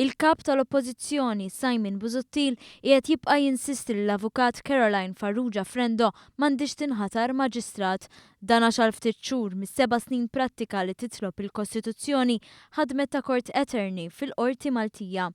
Il-Kap tal-Oppożizzjoni, Simon Busuttil, qiegħed jibqa' jinsisti li l-Avukat Caroline Farrugia Frendo m'għandhiex tinħatar Maġistrat. Dan għax għal ftit xhur mis-seba' snin prattika li titlob il-Kostituzzjoni ħadmet ta' court attorney fil-Qorti Maltija.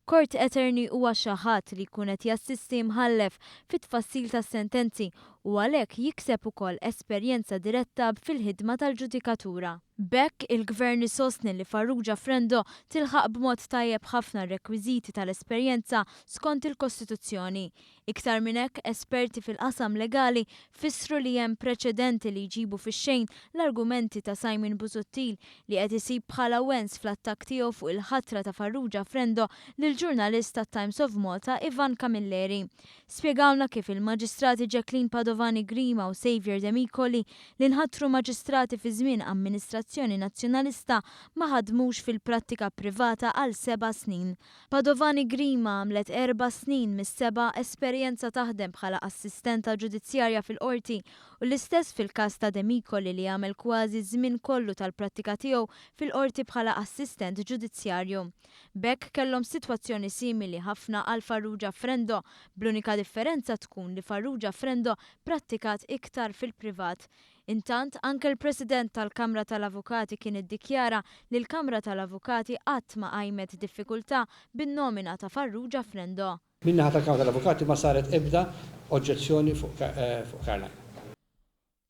Court attorney huwa xi ħadd li jkun qed jassisti mħallef fit-tfassil tas-sentenzi u għalhekk jikseb ukoll esperjenza diretta fil-ħidma tal-ġudikatura. B'hekk, il-Gvern isostni li Farrugia Frendo tilħaq b'mod tajjeb ħafna r-rekwiżiti tal-esperjenza skont il-Kostituzzjoni. Iktar minn hekk, esperti fil-qasam legali fissru li hemm preċedenti li jġibu fix-xejn l-argumenti ta' Simon Busuttil li qed isib bħala wens fl-attakk tiegħu fuq il-ħatra ta' Farrugia Frendo lill-ġurnalist tat-Times of Malta Ivan Camilleri. Spjegawlna kif il-Maġistrati Jacqueline Padovani Grima u Saviour Demicoli li nħatru maġistrati fi żmien amministrazzjoni Nazzjonalista ma ħadmux fil-prattika privata għal seba' snin. Padovani Grima għamlet erba' snin mis-seba' esperjenza taħdem bħala assistenta ġudizzjarja fil-Qorti u l-istess fil-każ ta' Demicoli li għamel kważi ż-żmien kollu tal-prattika tiegħu fil-Qorti bħala assistent ġudizzjarju. B'hekk kellhom sitwazzjoni simili ħafna għal Farrugia Frendo, bl-unika differenza tkun li Farrugia Frendo prattikat iktar fil-privat. Intant, anke l-President tal-Kamra tal-Avukati kien iddikjara li l-Kamra tal-Avukati qatt ma qajmet diffikultà bin-nomina ta' Farrugia Frendo. Min-naħa tal-Kamra tal-Avukati ma saret ebda oġġezzjoni fuq Caroline.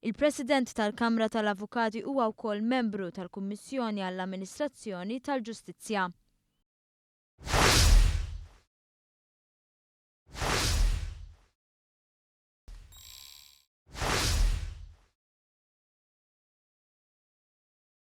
Il-President tal-Kamra tal-Avukati huwa wkoll membru tal-Kummissjoni għall-Amministrazzjoni tal-Ġustizzja.